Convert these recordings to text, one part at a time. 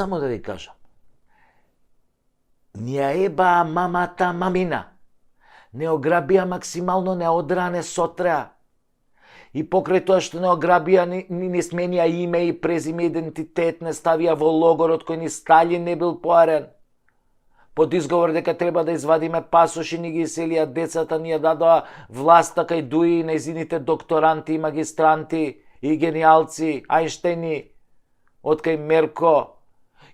само да ви кажам. Ние еба мамата мамина. Не ограбија максимално, не одране сотреа. И покрај тоа што не ограбија, не сменија име и презиме, идентитет, не ставија во логорот кој ни Сталин не бил поарен. Под изговор дека треба да извадиме пасоши, ни ги иселија децата, ни ја дадоа власта кај дуи нејзините докторанти и магистранти и гениалци, Ајнштени, од кај Мерко,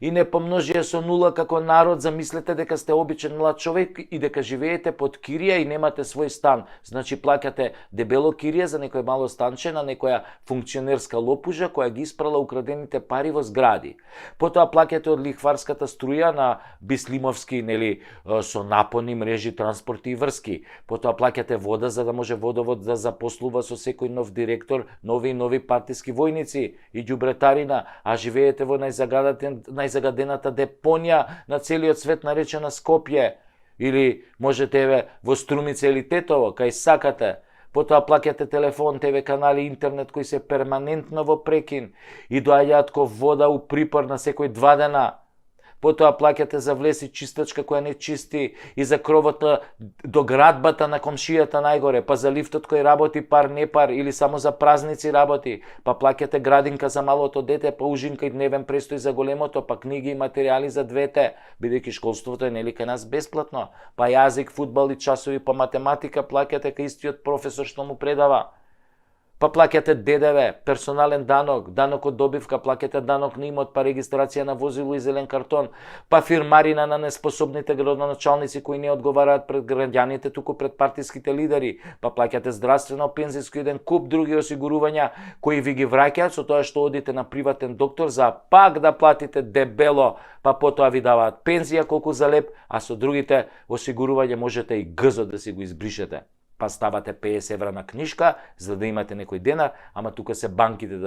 и не помножија со нула како народ. Замислете дека сте обичен млад човек и дека живеете под кирија и немате свој стан. Значи плаќате дебело кирија за некој мало станче на некоја функционерска лопужа која ги испрала украдените пари во згради. Потоа плаќате од лихварската струја на Бислимовски, нели, со напони, мрежи, транспорти и врски. Потоа плаќате вода за да може водовод да запослува со секој нов директор, нови и нови партиски војници и ѓубретарина, а живеете во најзагадената депонија на целиот свет наречена Скопје, или можете во Струмица или Тетово, кај сакате. Потоа плаќате телефон, ТВ канали, интернет кои се перманентно во прекин и доаѓаат ко вода у припор на секој 2 дена. Потоа плаќате за влез и чистачка која не чисти и за кровот до градбата на комшијата најгоре, па за лифтот кој работи пар не пар или само за празници работи, па плаќате градинка за малото дете, па ужинка и дневен престој за големото, па книги и материјали за двете, бидејќи школството е нели кај нас бесплатно, па јазик, фудбал и часови по математика плаќате кај истиот професор што му предава. Па плаќате ДДВ, персонален данок, данок од добивка, плаќате данок на имот, па регистрација на возило и зелен картон, па фирмарина на неспособните градоначалници кои не одговараат пред граѓаните, туку пред партиските лидери, па плаќате здравствено, пензиско и еден куп други осигурувања кои ви ги враќаат со тоа што одите на приватен доктор за пак да платите дебело, па потоа ви даваат пензија колку за леп, а со другите осигурување можете и гзот да си го избришете. Па ставате 50 евра на книжка, за да имате некој денар, ама тука се банките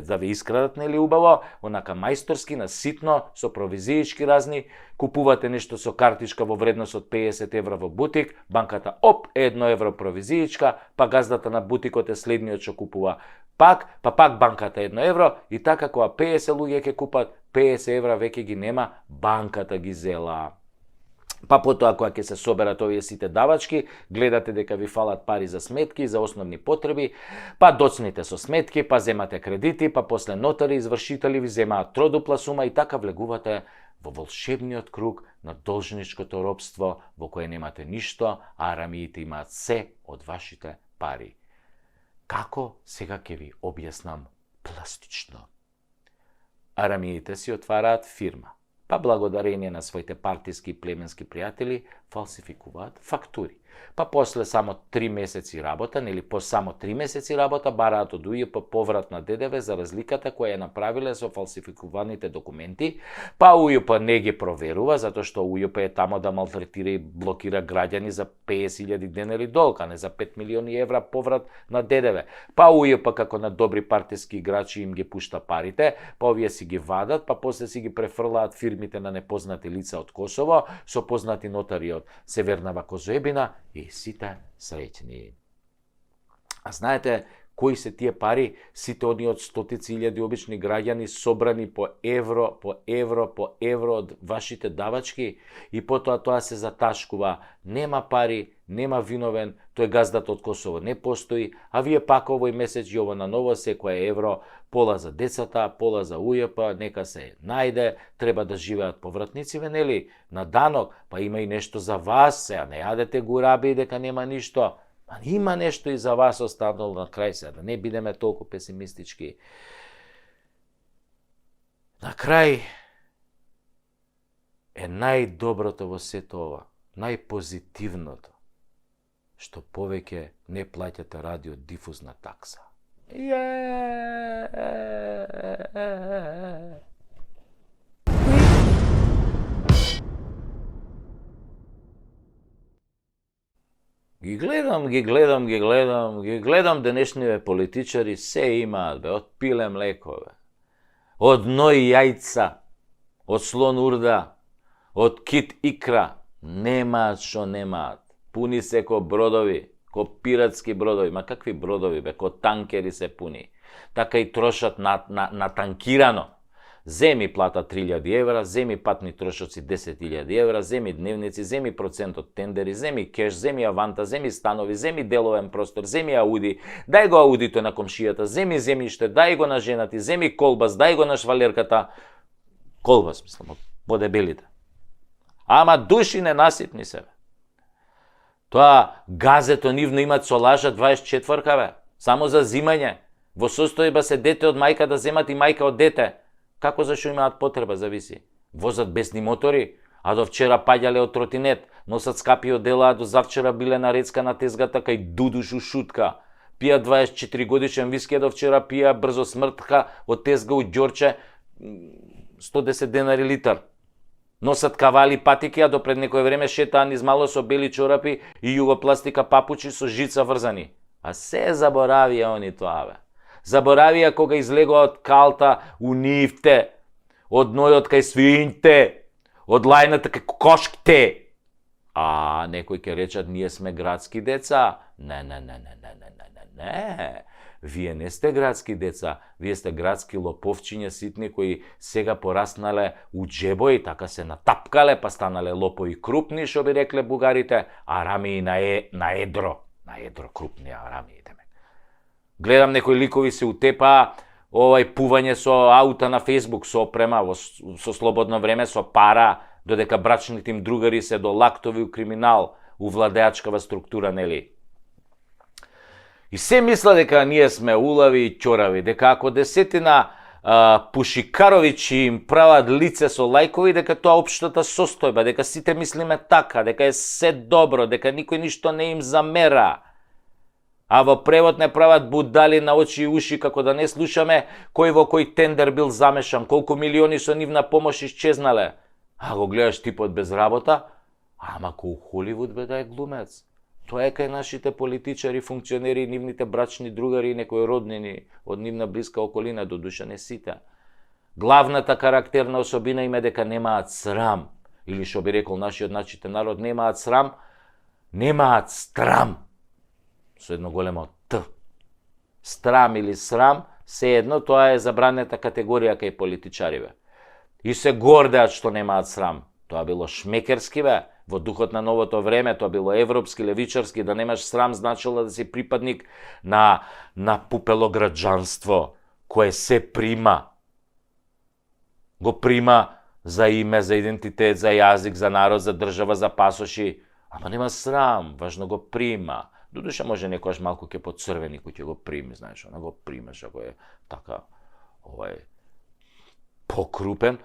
да ви искрадат, нели убаво, онака мајсторски, на ситно, со провизиички разни, купувате нешто со картичка во вредност од 50 евра во бутик, банката оп, 1 евро провизиичка, па газдата на бутикот е следниот што купува пак банката 1 евро, и така кога 50 луѓе ќе купат, 50 евра веќе ги нема, банката ги зела. Па потоа кога ќе се соберат овие сите давачки, гледате дека ви фалат пари за сметки, за основни потреби, па доцните со сметки, па земате кредити, па после нотари извршители ви земаат тродупла сума и така влегувате во волшебниот круг на должничкото робство во кое немате ништо, а арамиите имаат се од вашите пари. Како сега ќе ви објаснам пластично? Арамиите си отвараат фирма, па благодарение на своите партиски и племенски пријатели фалсификуваат фактури. Па после само 3 месеци работа, нели по само 3 месеци работа, бараат од УЈП поврат на ДДВ за разликата која ја направиле со фалсификуваните документи, па УЈП не ги проверува, затоа што УЈП е тамо да малтретира и блокира граѓани за 50.000 денари долг, а не за 5 милиони евра поврат на ДДВ. Па УЈП како на добри партиски играчи им ги пушта парите, па овие си ги вадат, па после си ги префрлаат фирмите на непознати лица од Косово, со познати нотари од Северна Козоебина, и сите среќни. А знаете кои се тие пари, сите они од стотици илјади обични граѓани собрани по евро од вашите давачки, и потоа тоа се заташкува. Нема пари, нема виновен, тој газдата од Косово не постои, а вие пак овој месец и ово на ново секој евро, пола за децата, пола за УЈП, нека се најде, треба да живеат повратнициве, нели, на данок, па има и нешто за вас, сега не јадете гураби дека нема ништо. Па има нешто и за вас останало на крај се, да не бидеме толку песимистички. На крај е најдоброто во сето ова, најпозитивното, што повеќе не плаќате радиодифузна такса. Ги гледам денешниве политичари, се имаат, бе, од пиле млеко, бе, од ној јајца, од слон урда, од кит икра, немаат што немаат, пуни се ко бродови, ко пиратски бродови, ма какви бродови, бе, ко танкери се пуни, така и трошат на танкирано, Земи плата 3000 евра, земи патни трошоци 10.000 евра, земи дневници, земи процент од тендери, земи кеш, земи аванта, земи станови, земи деловен простор, земи ауди, дај го аудито на комшијата, земи земјиште, дај го на женати, земи колбас, дај го на швалерката. Колбас, мислам, по дебелите. Ама души ненаситни се. Тоа газето нивно имат со лажа 24-ка, бе. Само за зимање. Во состојба се дете од мајка да земат и мајка од дете. Како зашо имаат потреба, зависи. Возат бесни мотори, а до вчера паѓале од тротинет, носат скапи одела, а до завчера биле на рецка на тезгата кај Дудуш у Шутка. Пија 24 годишен виски, а до вчера пија брзо смртка од тезга у Ѓорче 110 денари литар. Носат кавали патики, а до пред некој време шетаан измало со бели чорапи и југопластика папучи со жица врзани. А се заборавија они тоа, бе. Заборавија кога излегоа од калта у нивте, од нојот кај свињте, од лајната кај кошките. А некои ќе речат, ние сме градски деца. Не. Вие не сте градски деца, вие сте градски лоповчиња ситни кои сега пораснале у џебои, така се натапкале, па станале лопови крупни, шо би рекле бугарите, арамии на едро крупни арамии. Гледам некои ликови се утепаа, пување со аута на Facebook, со опрема, со слободно време, со пара, додека брачните им другари се до лактови у криминал, у владеачкава структура, нели? И се мисла дека ние сме улави и ќорави, дека ако десетина пушикаровичи им прават лице со лајкови, дека тоа општата состојба, дека сите мислиме така, дека е се добро, дека никој ништо не им замера. А во превод не прават будали на очи и уши, како да не слушаме кој во кој тендер бил замешан, колку милиони со нивна помош исчезнале. А го гледаш типот без работа, ама кој Холивуд бе да е глумец. Тоа е кај нашите политичари, функционери, нивните брачни другари и некои роднини од нивна блиска околина, до душа не сите. Главната карактерна особина им е дека немаат срам, или што би рекол нашиот народ, немаат срам, немаат страм. Со едно големо Т. Страм или срам, се едно, тоа е забранета категорија кај политичариве. И се гордеат што немаат срам. Тоа било шмекерски, бе, во духот на новото време, тоа било европски, левичарски, да немаш срам значило да си припадник на пупело граѓанство, кое се прима. Го прима за име, за идентитет, за јазик, за народ, за држава, за пасоши. Ама нема срам, важно го прима. Додуша може некојаш малку ке поцрвени кој ќе го прими, знаеш, она го примаш ако е така покрупен.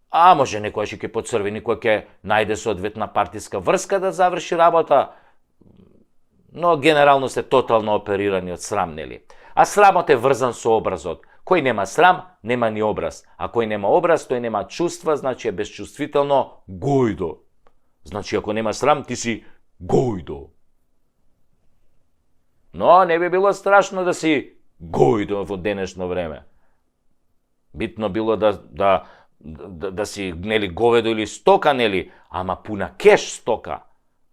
А може некојаш и ке поцрвени кој ќе најде соодветна партиска врска да заврши работа. Но генерално се тотално оперирани од срам, нели? А срамот е врзан со образот. Кој нема срам, нема ни образ. А кој нема образ, тој нема чувства, значи е безчувствително гојдо. Значи ако нема срам, ти си гојдо. Но не би било страшно да си гојдо во денешно време. Битно било да си, нели, говедо или стока, нели, ама пуна кеш стока.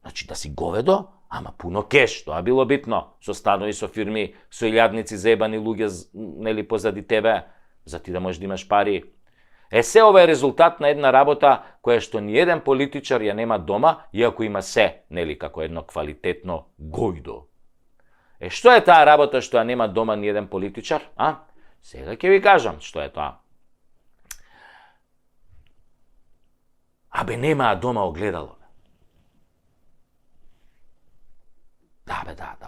Значи да си говедо, ама пуно кеш, тоа било битно. Со станови, со фирми, со илјадници заебани луѓе, нели, позади тебе, за ти да можеш да имаш пари. Се ова е резултат на една работа која што ни еден политичар ја нема дома, иако има се, нели, како едно квалитетно гојдо. Што е таа работа што ја нема дома ни еден политичар? Сега ќе ви кажам што е тоа. Абе, немаа дома огледало. Да,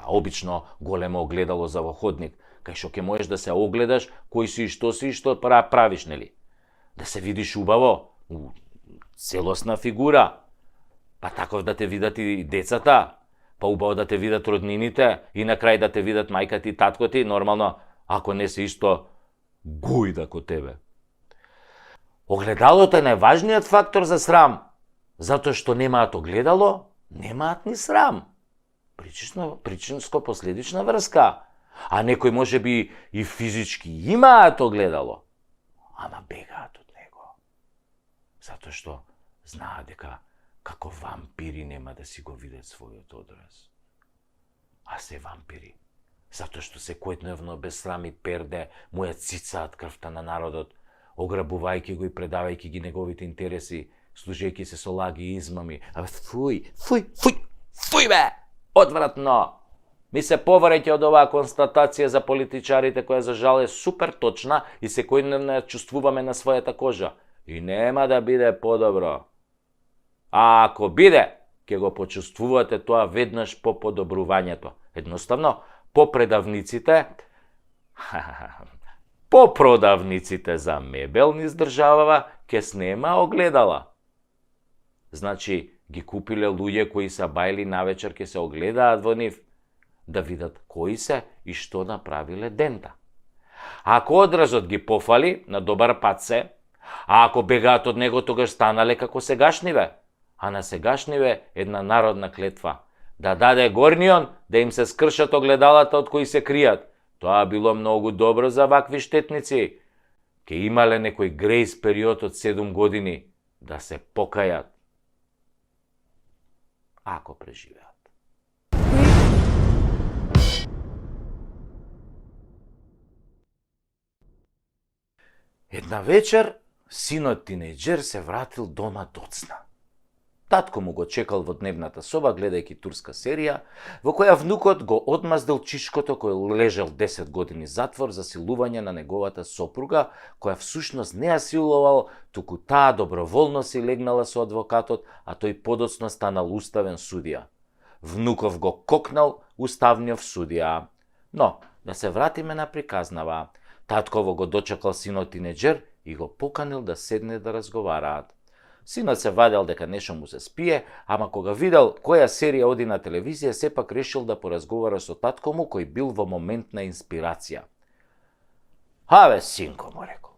обично големо огледало за во ходник, кај што ќе можеш да се огледаш кој си и што правиш, нели? Да се видиш убаво, целосна фигура, па таков да те видат и децата, па убаво да те видат роднините и на крај да те видат мајка ти и татко ти, нормално, ако не се исто гојда ко тебе. Огледалото е најважниот фактор за срам, затоа што немаат огледало, немаат ни срам. Причинско-последична врска. А некој може би и физички имаат огледало, ама бегаат од него. Затоа што знаат дека како вампири нема да си го видат својот одраз. А се вампири. Затоа што секојдневно без срам и перде му ја цицаат крвта на народот, ограбувајќи го и предавајќи ги неговите интереси, служејќи се со лаги и измами. Абе, фуј бе! Одвратно! Ми се повреќе од оваа констатација за политичарите, која за жал е супер точна и секојдневно ја чувствуваме на својата кожа. И нема да биде подобро. А ако биде, ќе го почувствувате тоа веднаш по подобрувањето. Едноставно, по продавниците за мебел низ државава ќе снема огледала. Значи, ги купиле луѓе кои са бајли навечер ќе се огледаат во нив, да видат кои се и што направиле дента. Ако одразот ги пофали, на добар пат се, а ако бегаат од него, тогаш станале како сегашниве. А на сегашниве една народна клетва. Да даде горнион, да им се скршат огледалата од кои се кријат. Тоа било многу добро за вакви штетници. Ке имале некој грейс период од 7 години да се покајат. Ако преживеат. Една вечер, синот тинејџер се вратил дома доцна. Татко му го чекал во дневната соба, гледајќи турска серија, во која внукот го одмаздил чишкото кој лежал 10 години затвор за силување на неговата сопруга, која всушност не ја силувал, туку таа доброволно си легнала со адвокатот, а тој подоцна станал уставен судија. Внуков го кокнал уставниот судија. Но, да се вратиме на приказнава. Татково го дочекал синот тинејџер и го поканил да седне да разговараат. Синот се вадел дека нешто му се спие, ама кога видел која серија оди на телевизија, сепак решил да поразговара со татко му, кој бил во момент на инспирација. Абе, синко, му рекол.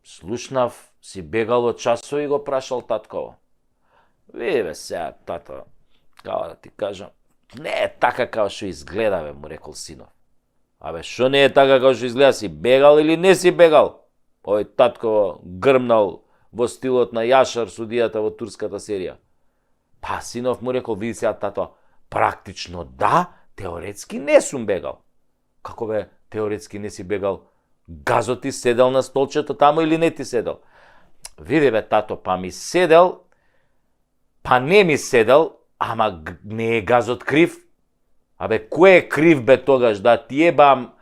Слушнав, си бегал од часови, го прашал татково. Види бе сега, тато, као да ти кажам, не е така као што изгледа, бе, му рекол синов. Абе, шо не е така као што изгледа, си бегал или не си бегал? Овој татково грмнал во стилот на Јашар, судијата во турската серија. Па, синов му рекол, види сега, тато, практично да, теоретски не сум бегал. Како бе, теоретски не си бегал? Газот ти седел на столчето таму или не ти седел? Види бе, тато, па ми седел, па не ми седел, ама не е газот крив? Абе, кој е крив бе тогаш, да ти ебам...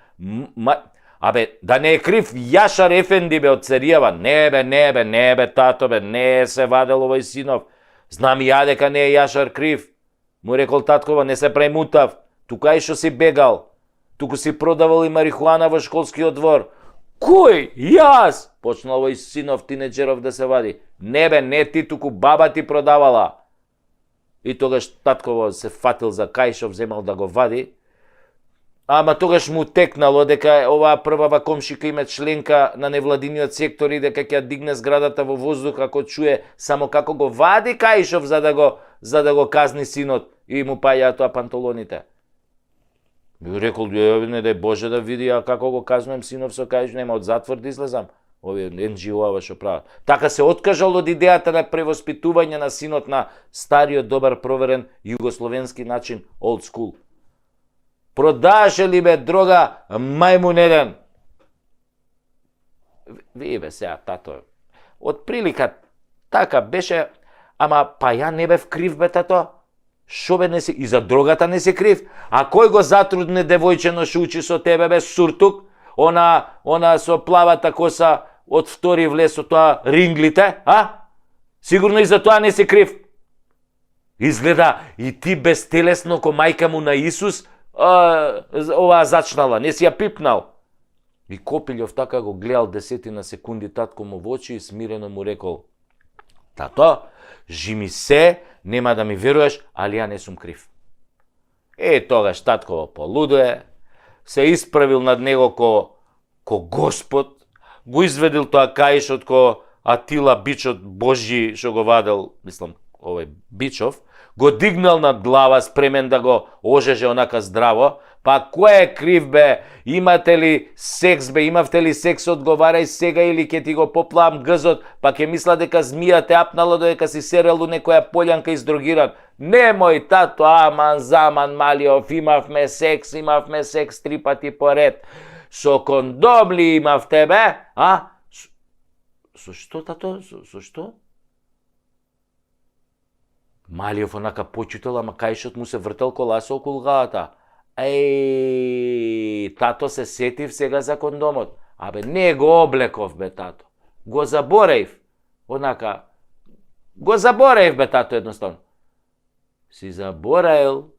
Абе, да не е крив Јашар Ефенди бе од Царијава. Не бе, тато бе, не се вадел овој синов. Знам ја дека не е Јашар крив. Му рекол таткова, не се премутав. Тука и што си бегал. Туку си продавал и марихуана во школскиот двор. Кој? Јас? Почнал овој синов тинеџеров да се вади. Не бе, не ти, туку баба ти продавала. И тогаш татково се фатил за кајшов, земал да го вади. Ама тогаш му текнало дека оваа првава комшика име членка на невладиниот сектор и дека ќе дигне зградата во воздух ако чуе само како го вади кајшов за да го казни синот и му паѓаат тоа панталоните. Ми рекол, не дај Боже да види како го казнувам синов со кајшов, нема од затвор да излезам. Овие NGO-ава што прават. Така се откажал од идејата на превоспитување на синот на стариот добар проверен југословенски начин, old school. Продаше ли бе дрога мајмун еден? Ви бе сега, тато, од прилика така беше, ама па ја не бев крив бе, тато. Шо бе не си, и за дрогата не си крив? А кој го затрудне девојчено шо учи со тебе бе, суртук? Она со плавата коса од втори влез со тоа ринглите, а? Сигурно и за тоа не си крив. Изгледа и ти безтелесно ко мајка му на Исус, оваа зачнала, не си ја пипнал. И Копилјов така го гледал 10 на секунди татко му во очи и смирено му рекол: тато, жими се, нема да ми веруваш, али ја не сум крив. Тогаш татко полудое, се исправил над него ко Господ, го изведил тоа каишот ко Атила бичот Божи што го вадел, мислам, овој Бичов, го дигнал над глава, спремен да го ожеже онака здраво. Па кој е крив бе? Имате ли секс бе? Имавте ли секс? Одговарај сега или ќе ти го поплавам гзот, па ќе мисла дека змија те апнала додека си серел у некоја полјанка издрогиран. Немој, тато, аман, заман, Малиов, имавме секс 3 пати поред. Со кондом ли имавте бе? А? Со што, тато? Со што? Малиов онака почутел, ама кајшот му се вртел коласа околу главата. Еј, тато се сетив сега за кондомот. Абе, не го облеков бе, тато. Го забореив. Онака, го забореив бе, тато, едноставно. Си забораил,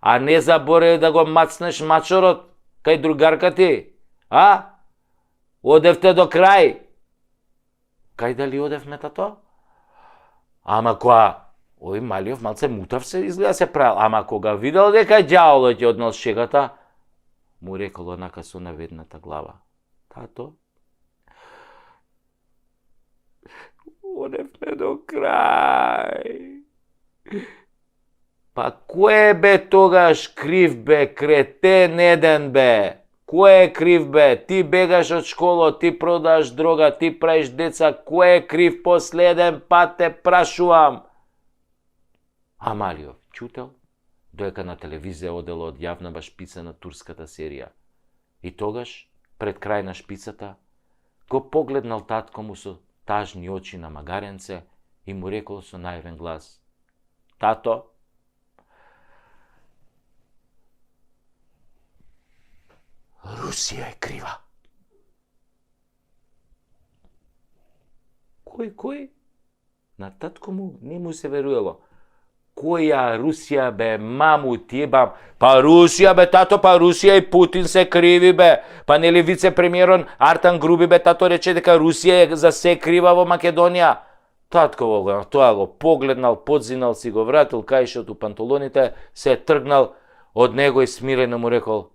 а не забораил да го мацнеш мачорот кај другарка ти. А? Одевте до крај. Кај дали одевме, тато? Ама која... Ој Малиов малце мутав се изгледа се правил, ама кога видел дека ѓаволот ја однел шегата, му рекол онака со наведната глава. Тато, одевме до крај. Па кој бе тогаш крив бе, кретен еден бе? Кој е крив бе? Ти бегаш од школа, ти продаш дрога, ти правиш деца, кој е крив последен пат те прашувам? А Малиов чутел, доека на телевизија одела одјавнава шпица на турската серија. И тогаш, пред крај на шпицата, го погледнал татко му со тажни очи на магаренце и му рекол со наивен глас: Тато, Русија е крива. Кој? На татко му не му се веруело. Која Русија бе, маму ти ебам? Па Русија бе, тато, па Русија и Путин се криви бе. Па нели вице-премиерон Артан Груби бе, тато рече дека Русија е за се крива во Македонија. Татко го тоа го погледнал, подзинал, си го вратил кајшот у панталоните, се тргнал од него и смирено му рекол: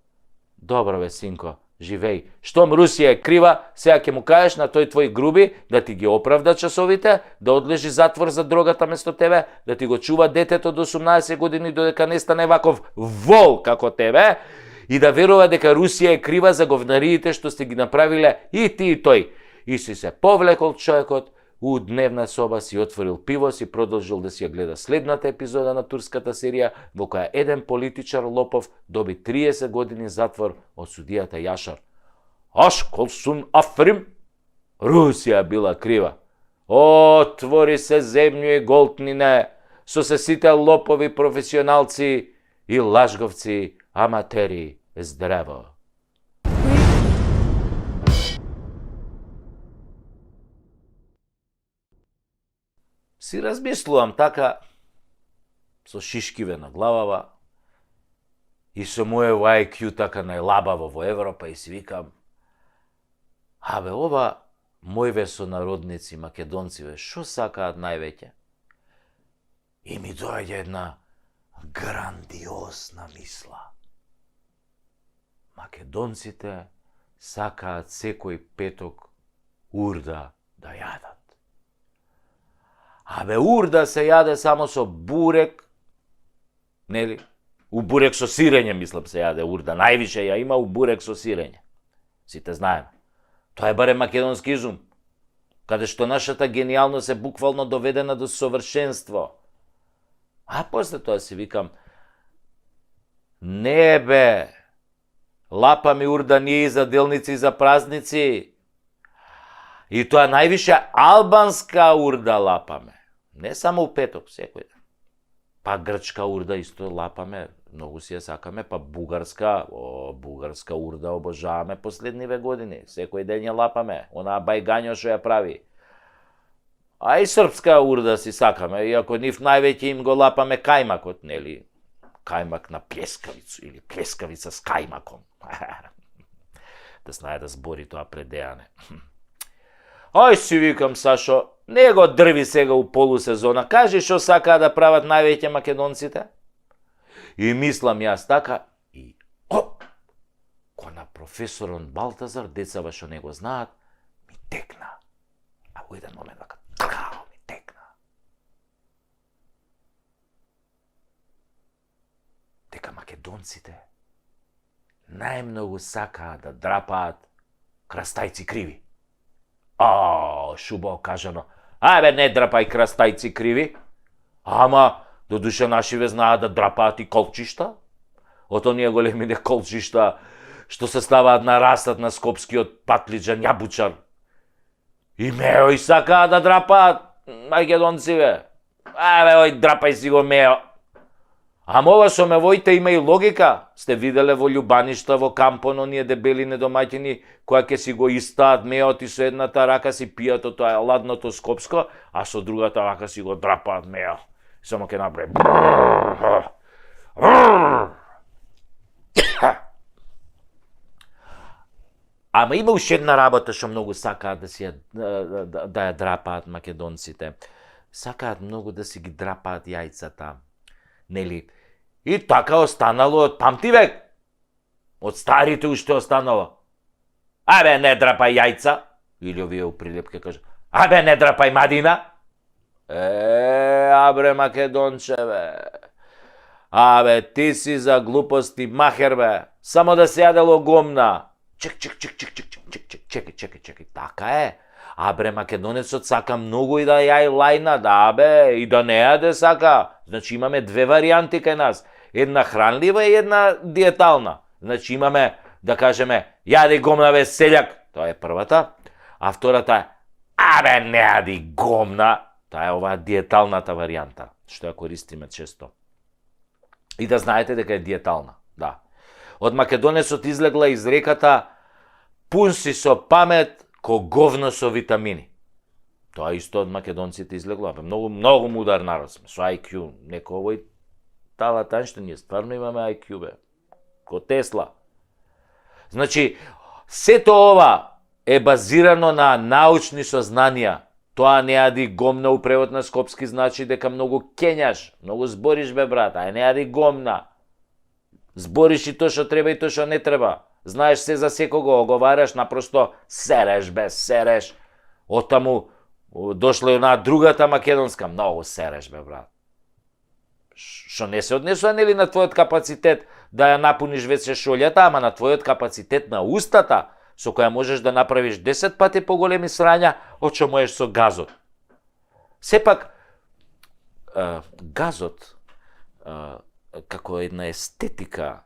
Добро бе, синко, живеј. Штом Русија е крива, сега ќе му кажеш на тој твој Груби да ти ги оправда часовите, да одлежи затвор за дрогата место тебе, да ти го чува детето до 18 години додека не стане ваков вол како тебе и да верува дека Русија е крива за говнариите што сте ги направиле и ти и тој. И си се повлекол човекот у дневна соба, си отворил пиво, си продолжил да си ја гледа следната епизода на турската серија, во која еден политичар лопов доби 30 години затвор од судијата Јашар. Ашколсун Африм, Русија била крива. Отвори се земју и голтнине, со се сите лопови професионалци и лажговци, аматери, здраво. Си размислувам така, со шишкиве на главава и со мојево IQ така најлабаво во Европа и си викам: абе, ова мојве сонародници македонциве, шо сакаат највеќе? И ми доаѓа една грандиозна мисла. Македонците сакаат секој петок урда да јадат. Абе, урда се јаде само со бурек, нели? У бурек со сирење, мислам, се јаде урда. Највише ја има у бурек со сирење. Сите знаеме. Тоа е барем македонски изум, каде што нашата генијалност е буквално доведена до совршенство. А после тоа си викам: не бе, лапаме урда ние и за делници и за празници. И тоа највише албанска урда лапаме. Не само у петок, секој ден. Па грчка урда исто лапаме, многу си ја сакаме, па бугарска, бугарска урда обожаваме последниве години. Секој ден ја лапаме, онаа бајгањо што ја прави. А и српска урда си сакаме, иако нив највеќе им го лапаме кајмакот, нели? Кајмак на плескавицу или плескавица с кајмаком. Да знае да збори тоа пред дејане. Ај си викам, Сашо, не го дрви сега у полусезона, кажи што сакаа да прават највеќе македонците. И мислам јас така, и ко на професорон Балтазар, децава што не го знаат, ми текна. А во еден момент така, ми текна. дека македонците најмногу сакаат да драпаат крастајци криви. Шубо кажано. Ајбе, не драпај крастајци криви. Ама, додуше нашиве знаат да драпаат и колчишта. Од оние големине колчишта што се ставаат на растат на скопскиот патлиџан јабучар. И мео и сакаат да драпаат македонциве. Ајбе, ој, драпај си го мео. Ама ова со мевоите има и логика. Сте виделе во Љубаништа, во кампон, оние дебели недомаќини, која ќе си го истаат меот и со едната рака си пијат од тоа ладното скопско, а со другата рака си го драпаат мео. Само ќе направи. Ама има уште една работа што многу сакаат да си да ја драпаат македонците. Сакаат многу да си ги драпаат јајцата. Нели? И така останало од памти век. Од старите уште останало. Абе, не драпај јајца. Или овие у прилепке кажа. Абе, не драпај мадина. Абре, македончеве. Абе, ти си за глупости махер, бе. Само да се јадело гомна. Чекај. Така е. Абре, македонецот сака многу и да јај лајна, да, бе, и да не јаде сака. Значи имаме две варијанти кај нас. Една хранлива и една диетална. Значи имаме, да кажеме, јади гомна, бе, селјак. Тоа е првата. А втората е, абе, не јади гомна. Тоа е оваа диеталната варијанта, што ја користиме често. И да знаете дека е диетална, да. Од македонецот излегла изреката пун си со памет ко говно со витамини. Тоа исто од македонците излегло. Многу мудар народ сме, со IQ. Неко овој талатанште, ние стварно имаме IQ, бе. Ко Тесла. Значи, сето ова е базирано на научни сознанија. Тоа не јади гомна у превод на скопски значи дека многу кењаш, многу збориш, бе, брат, ај не јади гомна. Збориш и тоа што треба и тоа што не треба. Знаеш се за секого, оговараш, напросто сереш, бе, сереш. Отаму дошла и онаа другата македонска, многу сереш, бе, брат. Што не се однесува, нели, на твојот капацитет да ја напуниш веќе шолјата, ама на твојот капацитет на устата, со која можеш да направиш 10 пати поголеми срања од што можеш со газот. Сепак, газот, како една естетика,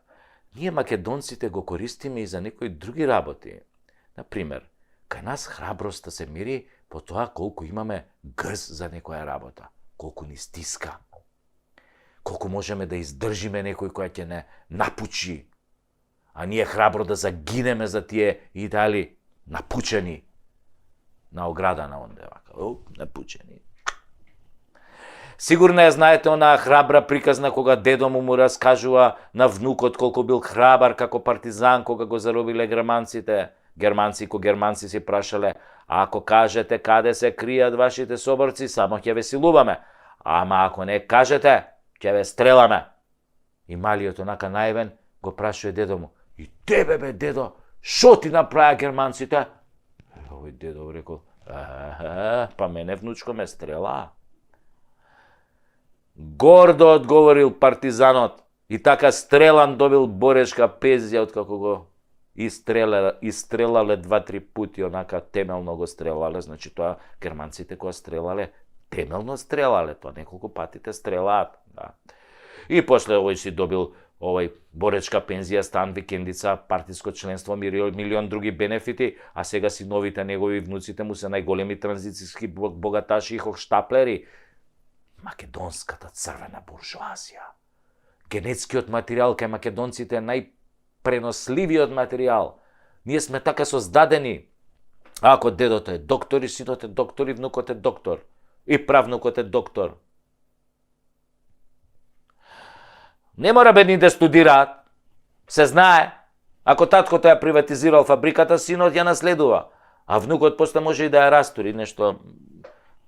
ние македонците го користиме и за некои други работи. Например, кај нас храброста се мери по тоа колку имаме грз за некоја работа, колку ни стиска, колку можеме да издржиме некој која ќе не напучи, а ние храбро да загинеме за тие идеали напучени на ограда на онде, напучени. Сигурно ја знаете онаа храбра приказна кога дедо му раскажува на внукот колку бил храбар како партизан кога го заробиле германците. Германци си прашале, ако кажете каде се кријат вашите соборци, само ќе ве силуваме. Ама ако не кажете, ќе ве стреламе. И малиот онака наивен го прашува дедо му, и тебе, бе, дедо, шо ти направија германците? Овој дедо рекол, па мене внучко ме стрела. Гордо одговорил партизанот и така стрелан добил борешка пензија откако го истрелале 2-3 пати, онака темелно го стрелале, значи тоа германците кога стрелале, темелно стрелале, тоа неколку пати те стрелаат, да. И после овој си добил овој боречка пензија, стан, викендица, партиско членство, милион други бенефити, а сега си новите негови внуците му се најголеми транзицијски богаташи и хохштаплери. Македонската црвена буржуазија. Генетскиот материјал кај македонците е најпреносливиот материјал. Ние сме така создадени. Ако дедото е доктор, и синот е доктор, и внукот е доктор, и правнукот е доктор. Не мора бедни да студираат. Се знае. Ако таткото ја приватизирал фабриката, синот ја наследува. А внукот после може и да ја растури нешто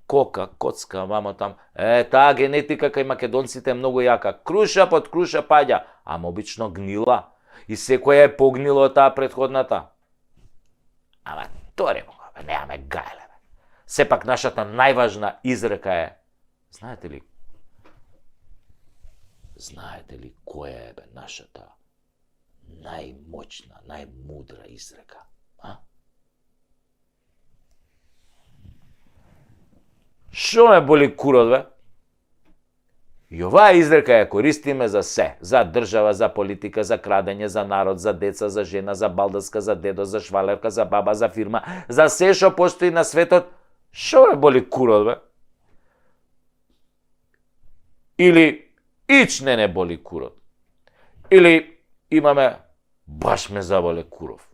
кока, коцка, мамо там. Таа генетика кај македонците е многу јака. Круша под круша паѓа, ама обично гнила. И секоја е погнило од таа претходната. Ама торе му, неаме гајле. Сепак нашата најважна изрека е, знаете ли, Знаете ли која е нашата најмоćна, најмудра изрека? Шо ме боли курот, бе? И оваа изрека ја користиме за се. За држава, за политика, за крадење, за народ, за деца, за жена, за балдаска, за дедо, за швалерка, за баба, за фирма, за се што постои на светот. Шо ме боли курот, бе? Или ич не боли курот. Или имаме баш ме заболе куров.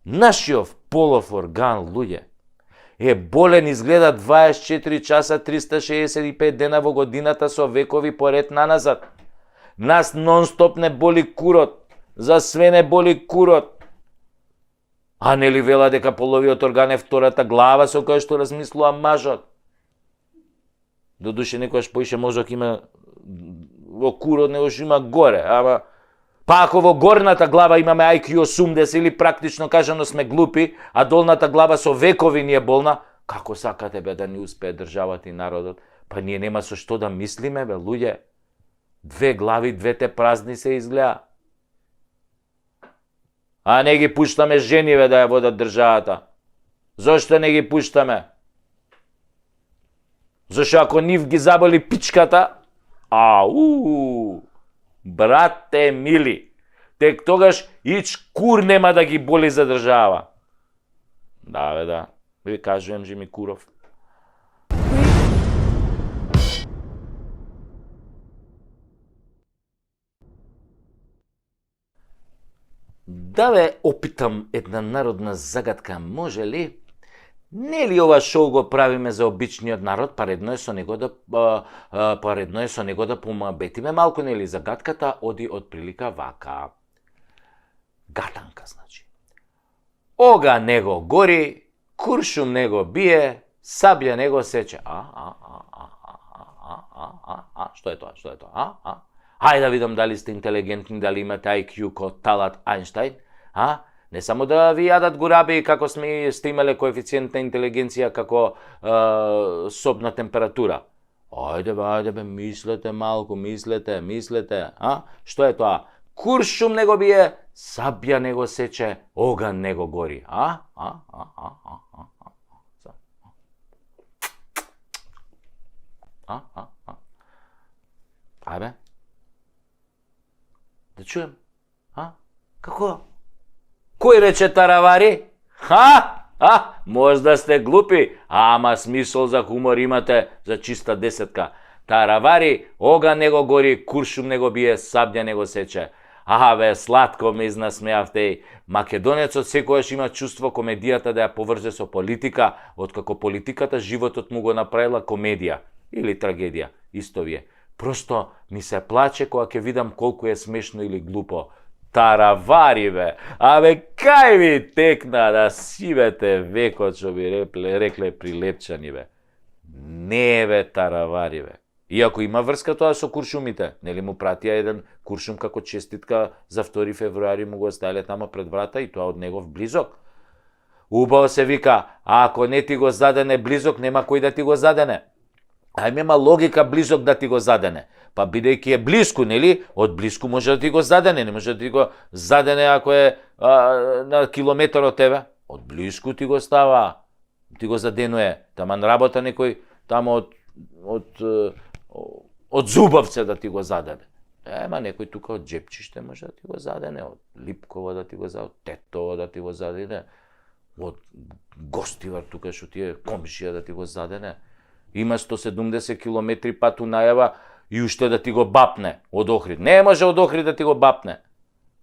Нашиов полов орган, луѓе, е болен изгледа 24 часа 365 дена во годината со векови поред наназад. Нас нон-стоп не боли курот. За све не боли курот. А нели вела дека половиот орган е втората глава со која што размислува мажот? Додуше некојаш поише мозок има во курот, него што има горе, ама па ако во горната глава имаме IQ 80 или практично кажано сме глупи, а долната глава со векови ни е болна, како сакате бе да ни успее државата и народот? Па ние нема со што да мислиме, бе, луѓе. Две глави, двете празни се изгледа. А не ги пуштаме жениве да ја водат државата. Зошто не ги пуштаме? Зашто ако нив ги заболи пичката, брате мили, тек тогаш ич кур нема да ги боли за држава. Да, бе, да. Ви кажувам, Жими Куров. Да ве опитам една народна загадка, може ли? Не ли ова шоу го правиме за обичниот народ, паредно е со него да помабетиме малку, нели? Загадката оди од прилика вака. Гатанка, значи. Ога него гори, куршум него бие, сабја него сече. Што е тоа? Што е тоа? Хајде да видам дали сте интелигентни, дали имате IQ ко Талат Ајнштајн, Не само да ви јадат гураби како сте имале коефициент на интелигенција како собна температура. Ајде бе, мислете малку, мислете, Што е тоа? Куршум него бие, сабја него сече, оган него гори. Ајде. Да чуем. Како? Кој рече таравари? Можда сте глупи, ама смисол за хумор имате, за чиста десетка. Таравари, оган него гори, куршум него бие, сабја него сече. Бе, сладко ме изнасмеавте. Македонецот секојаш има чувство комедијата да ја поврзе со политика, откако политиката животот му го направила комедија или трагедија, исто вие. Просто ми се плаче кога ќе видам колку е смешно или глупо. Таравари, бе! Кај ви текна да сивете векот, што би рекле прилепчани, бе. Не, бе, таравари, бе. Иако има врска тоа со куршумите, нели му пратија еден куршум како честитка за 2 февруари, му го оставиле тама пред врата и тоа од негов близок. Убаво се вика, ако не ти го задене близок, нема кој да ти го задене. Нема логика близок да ти го задене. Па бидејќи е блиску, нели? Од блиску може да ти го задене, не може да ти го задене ако е на километар од тебе. Од блиску ти го става, ти го заденуе. Таман работа некој тамо од Зубовце да ти го задене. Ема некој тука од Джепчиште може да ти го задене, од Липково да ти го задене, од Тетово да ти го задене, од Гостивар тука што ти е комшија да ти го задене. Има 170 километри пат унајава и уште да ти го бапне од Охрид. Не може од Охрид да ти го бапне.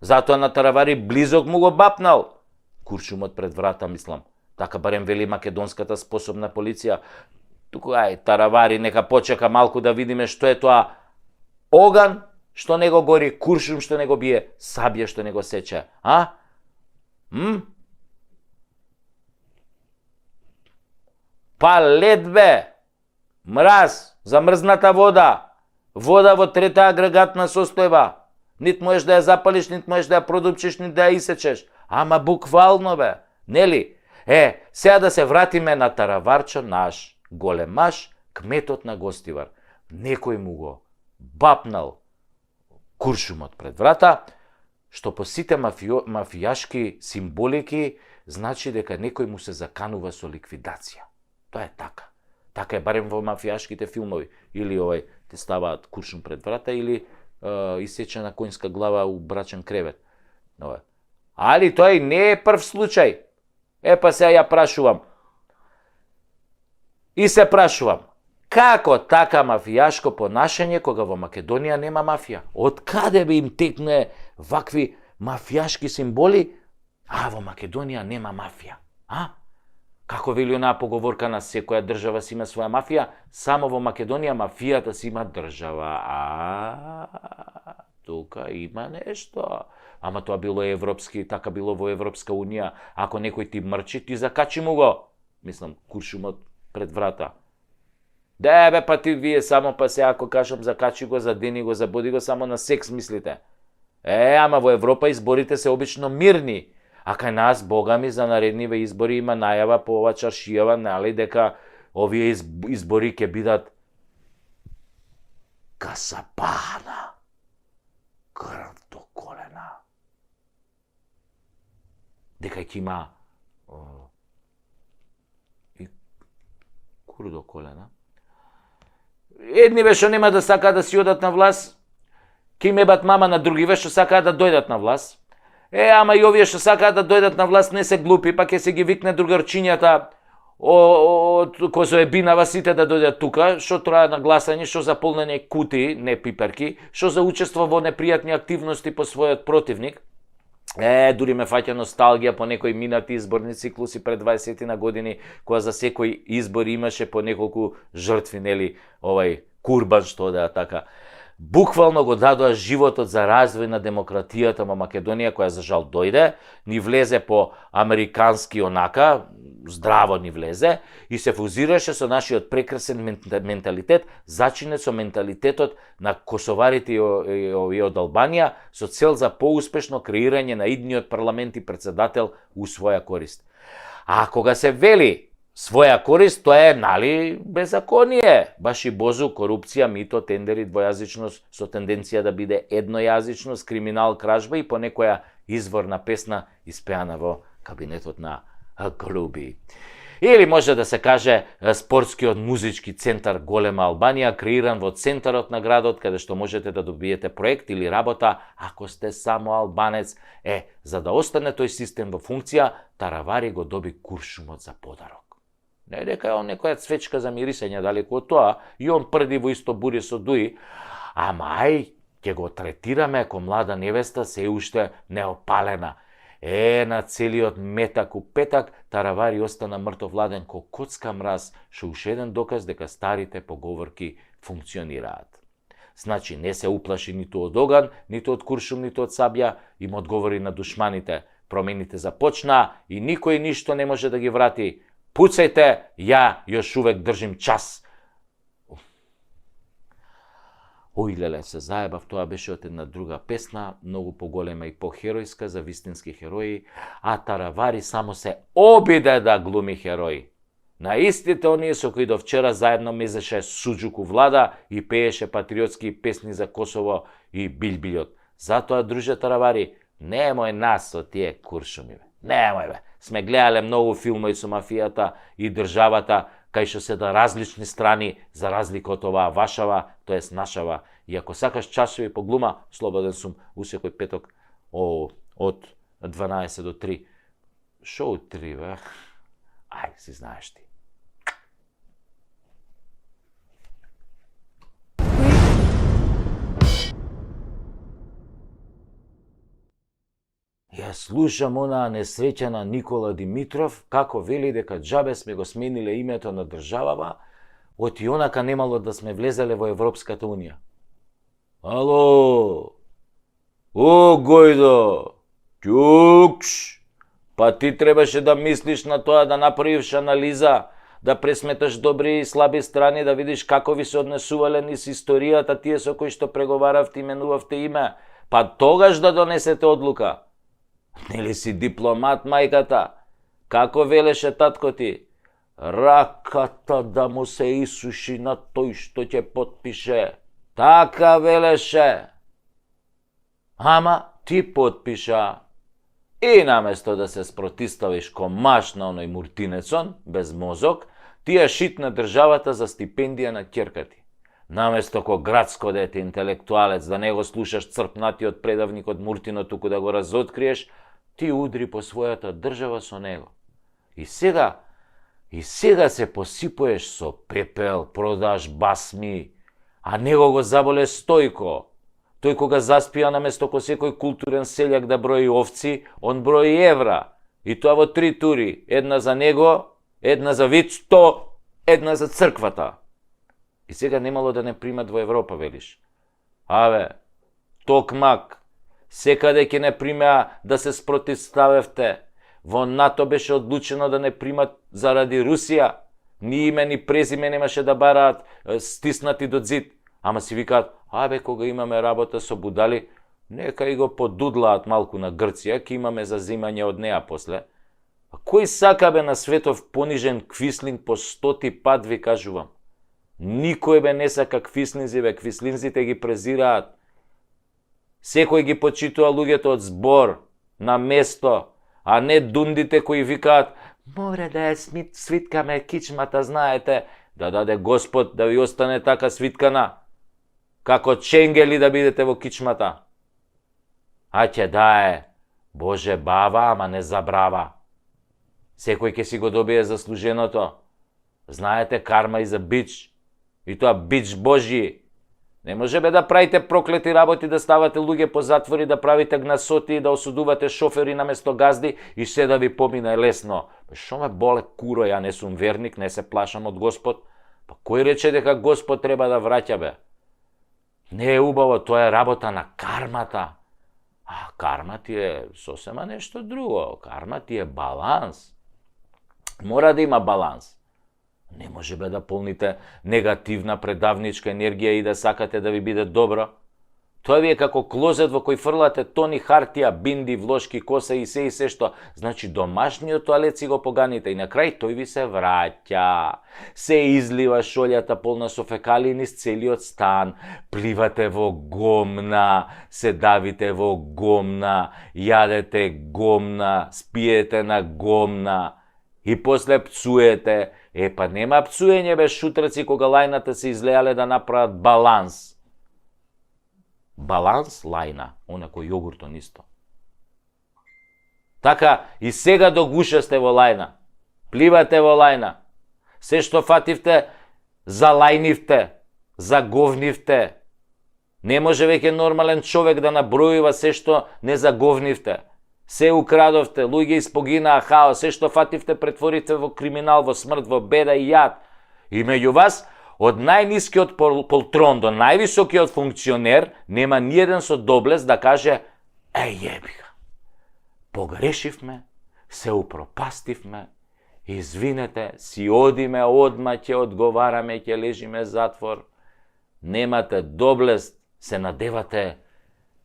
Затоа на таравари близок му го бапнал. Куршумот пред врата, мислам. Така барем вели македонската способна полиција. Туку, таравари, нека почека малку да видиме што е тоа. Оган што него гори, куршум што него бие, сабја што него сече. Па лед, бе! Мраз, замрзната вода, вода во трета агрегатна состојба. Нит можеш да ја запалиш, нит можеш да ја продупчиш, нит да ја исечеш. Ама буквално, бе, нели? Сега да се вратиме на тараварчо наш, големаш, кметот на Гостивар. некој му го бапнал куршумот пред врата, што по сите мафијашки символики значи дека некој му се заканува со ликвидација. Тоа е така. Така е барем во мафијашките филмови. Или те ставаат куршум пред врата, или исечена коњска глава у брачен кревет. Али тој не е прв случај. Па сега ја прашувам. И се прашувам, како така мафијашко понашање кога во Македонија нема мафија? Од каде би им текне вакви мафијашки символи, а во Македонија нема мафија? Како вели онаа поговорка, на секоја држава си има своја мафија, само во Македонија мафијата си има држава. Тука има нешто. Ама тоа било европски, така било во Европска унија. Ако некој ти мрчи, ти закачи му го. Мислам, куршумот пред врата. Па ти вие само па сега ако кажам закачи го, задени го, забоди го, само на секс мислите. Ама во Европа изборите се обично мирни. А кај нас, бога ми, за наредниве избори има најава по ова чаршијава, нали, дека овие избори ќе бидат касапана, крв до колена. Дека ќе има и кур до колена. Едниве што нема да сакаат да си одат на власт, ќе им ебат мама, на другиве што сакаат да дојдат на власт. Ама и овие што сакаат да дојдат на власт не се глупи, па ќе се ги викне другарчињата од Козоебинава сите да дојдат тука, што троа на гласање, што за полнење кутии, не пиперки, што за учество во непријатни активности по својот противник. Дури ме фаќа носталгија по некои минати изборни циклуси пред 20 на години, кога за секој избор имаше по неколку жртви, нели, курбан што да така. Буквално го дадоа животот за развој на демократијата во Македонија, која за жал дојде, ни влезе по американски онака, здраво ни влезе, и се фузираше со нашиот прекрасен менталитет, зачинет со менталитетот на косоварите и од Албанија, со цел за поуспешно креирање на идниот парламент и председател у своја корист. А кога се вели своја корист, тоа е, нали, беззаконие. Баш и бозу, корупција, мито, тендери, двојазичност, со тенденција да биде еднојазичност, криминал, кражба и по некоја изворна песна испеана во кабинетот на Груби. Или може да се каже спортскиот музички центар Голема Албанија, креиран во центарот на градот, каде што можете да добиете проект или работа, ако сте само албанец. За да остане тој систем во функција, Таравари го доби куршумот за подарок. Не дека е он некоја цвечка за мирисење далеку од тоа, и он прди во исто бури со дуи, ама ќе го третираме како млада невеста се уште неопалена. На целиот метак у петак, Таравари остана мртовладен ко коцка мраз, што уште еден доказ дека старите поговорки функционираат. Значи, не се уплаши ниту од оган, ниту од куршум, ниту од сабја, им одговори на душманите. Промените започна и никој ништо не може да ги врати. Пуцајте, ја још увек држим час. Леле, се заебав, тоа беше од една друга песна, многу поголема и похеројска за вистински херои, а Таравари само се обиде да глуми херои. На истите оние со кои до вчера заедно мезеше суџуку влада и пееше патриотски песни за Косово и Билбилјот. Затоа, друже Таравари, немој нас со тие куршуми, немој бе. Сме гледале многу филмови со мафијата и државата, кај што се да различни страни, за разлика од оваа вашава, тоест нашава. И ако сакаш часови по глума, слободен сум у секој петок од 12 до 3. Шо од 3, бе? Си знаеш ти. Ја слушам онаа несреќена Никола Димитров, како вели дека џабе сме го смениле името на државава, од и онака немало да сме влезеле во Европската унија. Ало! О, Гојдо! Ќукш! Па ти требаше да мислиш на тоа, да направиш анализа, да пресметаш добри и слаби страни, да видиш како ви се однесувале низ историјата тие со кои што преговаравте, именувавте име, па тогаш да донесете одлука. Нели си дипломат, мајката? Како велеше татко ти? раката да му се исуши на тој што ќе потпише. Така велеше. Ама ти потпиша. И наместо да се спротиставиш комаш на оној муртинецон, без мозок, ти ја шитна државата за стипендија на ќерка ти. Наместо ко градско дете интелектуалец да не го слушаш црпнатиот предавник од Муртино, туку да го разоткриеш, ти удри по својата држава со него. И сега се посипуеш со пепел, продаш басми, а него го заболе Стојко. Тој кога заспија наместо ко секој културен селјак да брои овци, он брои евра. И тоа во 3 тури. Една за него, една за Вицто, една за црквата. И сега немало да не примат во Европа, велиш. Аве, токмак, секаде ќе не примеа да се спротивставевте. Во НАТО беше одлучено да не примат заради Русија. Ни име, ни презиме немаше да бараат стиснати до зид. Ама си викаат, абе, кога имаме работа со будали, нека и го подудлаат малку на Грција, ке имаме зазимање од неа после. А кој сака бе на светов понижен квислинг по 100 пат, ви кажувам? Никој бе не сака квислинзи, бе, квислинзите ги презираат. Секој ги почитува луѓето од збор, на место, а не дундите кои викаат, море да ја свиткаме кичмата, знаете, да даде Господ да ви остане така свиткана, како ченгели да бидете во кичмата. А ќе дае, Боже бава, ама не забрава. Секој ќе си го добие заслуженото. Знаете, карма и за бич. И тоа бич Божи. Не може бе да правите проклети работи, да ставате луѓе по затвори, да правите гнасоти, да осудувате шофери наместо газди и се да ви помине лесно. Шо ме боле куро, ја не сум верник, не се плашам од Господ. Па кој рече дека Господ треба да враќа, бе? Не е убаво, тоа е работа на кармата. А карма ти е сосема нешто друго. Карма ти е баланс. Мора да има баланс. Не може бе да полните негативна предавничка енергија и да сакате да ви биде добро. Тоа ви е како клозет во кој фрлате тони хартија, бинди, влошки, коса и се што. Значи домашниот тоалет си го поганите и на крај тој ви се враќа. Се излива шолјата полна со фекалии низ целиот стан. Пливате во гомна, се давите во гомна, јадете гомна, спиете на гомна и после пцуете. Па нема пцуење бе шутраци кога лајната се излеале да направат баланс. Баланс лајна, онако јогуртон исто. Така и сега до гуша сте во лајна. Пливате во лајна. Се што фативте, залајнивте, заговнивте. Не може веќе нормален човек да набројува се што не заговнивте. Се украдовте, луѓе испогинаа, хаос, се што фативте претворите во криминал, во смрт, во беда и јад. И меѓу вас, од најнискиот полтрон до највисокиот функционер, нема ниеден со доблест да каже, јебига, погрешивме, се упропастивме, извинете, си одиме, одма ќе одговараме, ќе лежиме затвор. Немате доблест, се надевате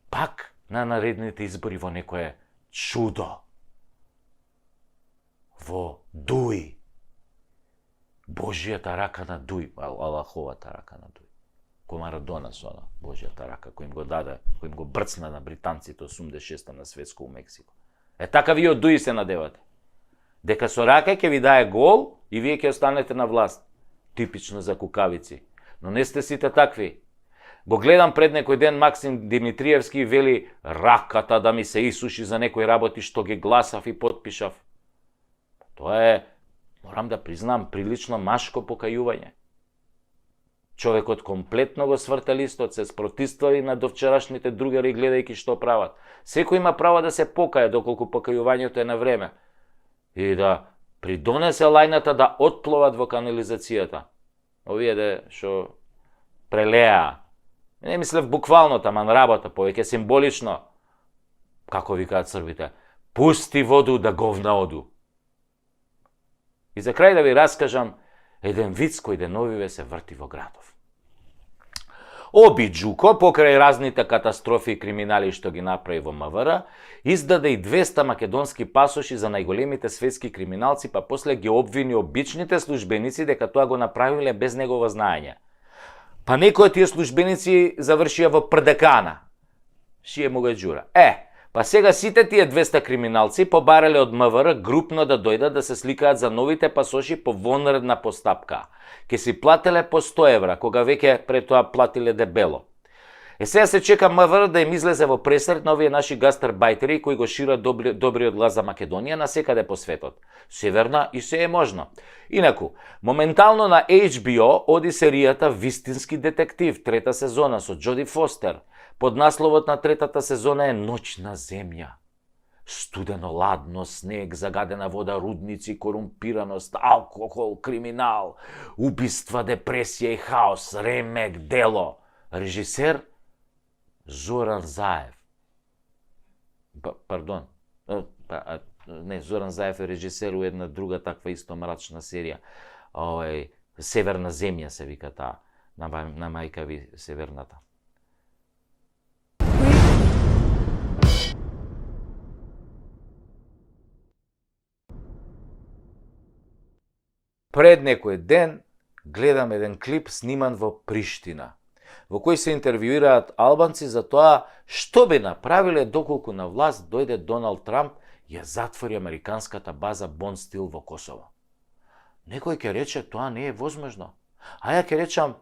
пак на наредните избори во некое чудо. Во Дуј. Божијата рака на Дуј, Аллаховата рака на Дуј. Кој Марадона со она, Божијата рака, кој им го даде, кој им го брцна на британците 86-та на светско у Мексико. Така вие од Дуј се надевате. Дека со рака ќе ви дае гол и вие ќе останете на власт. Типично за кукавици. Но не сте сите такви. Го гледам пред некој ден Максим Димитриевски вели раката да ми се исуши за некои работи што ги гласав и потпишав. Тоа е, морам да признам, прилично машко покајување. Човекот комплетно го сврта листот, се спротивстави на довчерашните другари гледајќи што прават. Секој има право да се покае доколку покајувањето е на време и да придонесе лајната да отпловат во канализацијата. Овие де што прелеа. Не мислев буквално, таман работа, повеќе символично. Како викаат србите, пусти воду да говна оду. И за крај да ви раскажам еден виц кој деновиве се врти во градов. Оби Джуко, покрај разните катастрофи и криминали што ги направи во МВР, издаде и 200 македонски пасоши за најголемите светски криминалци, па после ги обвини обичните службеници дека тоа го направиле без негово знаење. Па некои од тие службеници завршија во ПРДК-на. Шие му го џура. Па сега сите тие 200 криминалци побарале од МВР групно да дојдат да се сликаат за новите пасоши по вонредна постапка. Ке си плателе по 100 евра, кога веќе пред тоа платиле дебело. Сега се чека МВР да им излезе во пресрет на овие наши гастарбајтери кои го шират добриот глас за Македонија насекаде по светот. Северна и се е можно. Инаку, моментално на HBO оди серијата Вистински детектив, 3-та сезона со Джоди Фостер. Под насловот на 3-та сезона е Ноќна земја. Студено, ладно, снег, загадена вода, рудници, корумпираност, алкохол, криминал, убиства, депресија и хаос, ремек, дело. Режисер Зоран Заев. Пардон. Не, Зоран Заев е режисер у една друга таква исто мрачна серија. Северна земја се вика таа. На мајка ви Северната. Пред некој ден гледам еден клип сниман во Приштина, во кој се интервјуираат албанци за тоа што би направиле доколку на власт дојде Доналд Трамп и ја затвори американската база Бонстил во Косово. Некој ќе рече тоа не е возможно. А ја ќе речам,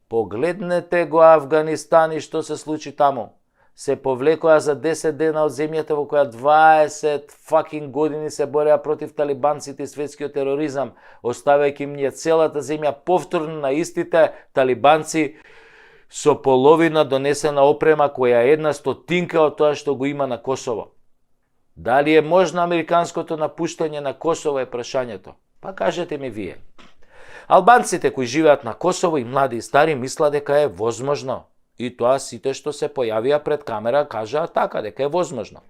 погледнете го Афганистан и што се случи таму. Се повлекоа за 10 дена од земјата во која 20 fucking години се бореа против талибанците и светскиот тероризам, оставајќи им ја целата земја повторно на истите талибанци со половина донесена опрема која е 1/100 од тоа што го има на Косово. Дали е можно американското напуштање на Косово е прашањето? Па кажете ми вие. Албанците кои живеат на Косово и млади и стари мислат дека е возможно. И тоа сите што се појавија пред камера кажаа така, дека е возможно.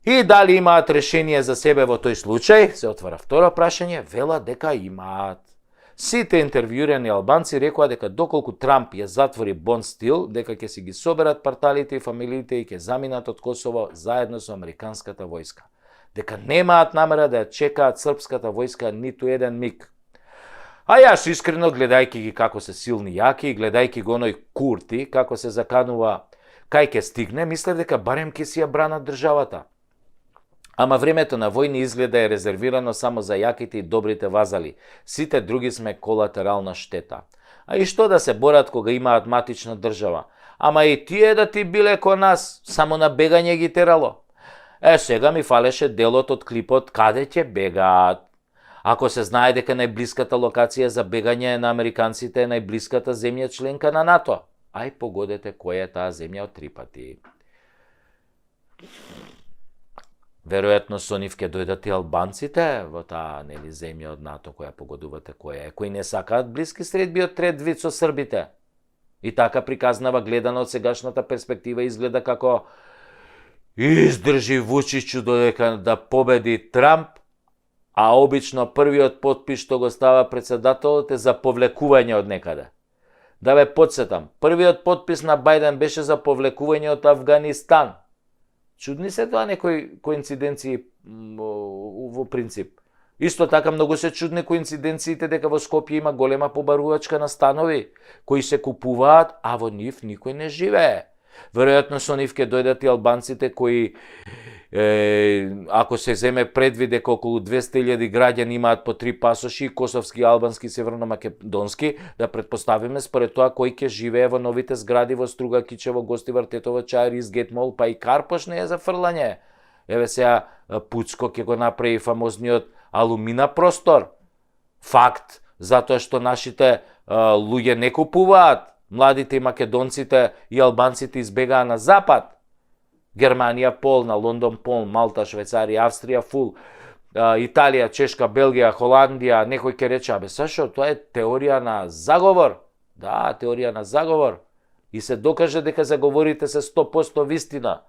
И дали имаат решение за себе во тој случај, се отвара второ прашање, велат дека имаат. Сите интервјуирани албанци рекоа дека доколку Трамп ја затвори Бонстил, дека ќе си ги соберат парталите и фамилиите и ќе заминат од Косово заедно со американската војска. Дека немаат намера да ја чекаат српската војска ниту еден миг. А јас искрено, гледајќи ги како се силни јаки и гледајќи го оној Курти, како се заканува кај ќе стигне, мислев дека барем ќе си ја бранат државата. Ама времето на војни изгледа е резервирано само за јаките и добрите вазали. Сите други сме колатерална штета. А и што да се борат кога имаат матична држава? Ама и тие да ти биле ко нас, само на бегање ги терало. Сега ми фалеше делот од клипот каде ќе бегаат. Ако се знае дека најблиската локација за бегање на американците е најблиската земја членка на НАТО, ај погодете која е таа земја од 3 пати. Веројатно со нив ќе дојдат и албанците во таа земја од НАТО која погодувате која е, кои не сакаат блиски средбиот трет вид со србите. И така приказнава гледано од сегашната перспектива изгледа како издржи Вучичу додека да победи Трамп, а обично првиот потпис што го става председателот е за повлекување од некаде. Да ве подсетам, првиот потпис на Бајден беше за повлекување од Афганистан. Чудни се тоа некои коинциденции во принцип. Исто така многу се чудни коинциденциите дека во Скопје има голема побарувачка на станови, кои се купуваат, а во нив никој не живее. Веројатно со нив ќе дојдат и албанците кои, ако се земе предвид дека околу 200.000 граѓани имаат по 3 пасоши, косовски, албански и северно-македонски, да предпоставиме според тоа кој ќе живее во новите згради во Струга, Кичево, Гостивар, Тетово, Чаир, Изгет Мол, па и Карпош не е за фрлање. Еве сега Пуцко ќе го направи фамозниот алумина простор. Факт, затоа што нашите луѓе не купуваат. Младите и македонците и албанците избегаа на запад. Германија полна, Лондон полн, Малта, Швајцарија, Австрија фул, Италија, Чешка, Белгија, Холандија, некој ќе рече, абе Сашо, тоа е теорија на заговор. Да, теорија на заговор. И се докаже дека заговорите се 100% вистина.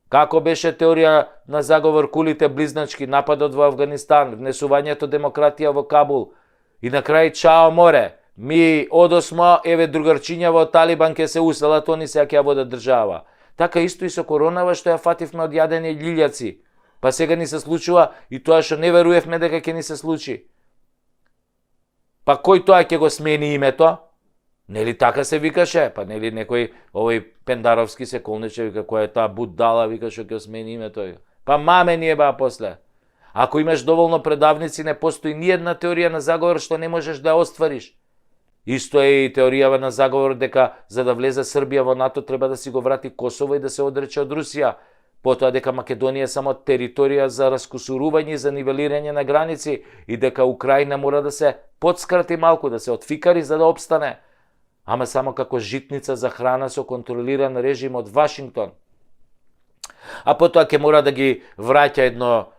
Како беше теорија на заговор кулите близначки, нападот во Афганистан, внесувањето демократија во Кабул и на крај чао море. ми одосмо, еве другарчињава од Талибан ке се уселат, они сега ќе ја водат држава. Така исто и со коронава што ја фативме од јадење лилјаци. Па сега ни се случува и тоа што не веруевме дека ќе ни се случи. Па кој тоа ќе го смени името? Нели така се викаше? Па нели некој овој Пендаровски се колнече, вика, која е таа будала, вика, што ќе смени името. Па маме ни еба после. Ако имаш доволно предавници, не постои ни една теорија на заговор што не можеш да ја оствариш. Исто е и теоријава на заговор дека за да влезе Србија во НАТО треба да си го врати Косово и да се одрече од Русија. Потоа дека Македонија е само територија за раскусурување и за нивелирање на граници и дека Украина мора да се подскрати малку, да се отфикари за да опстане. Ама само како житница за храна со контролиран режим од Вашингтон. А потоа ќе мора да ги враќа едно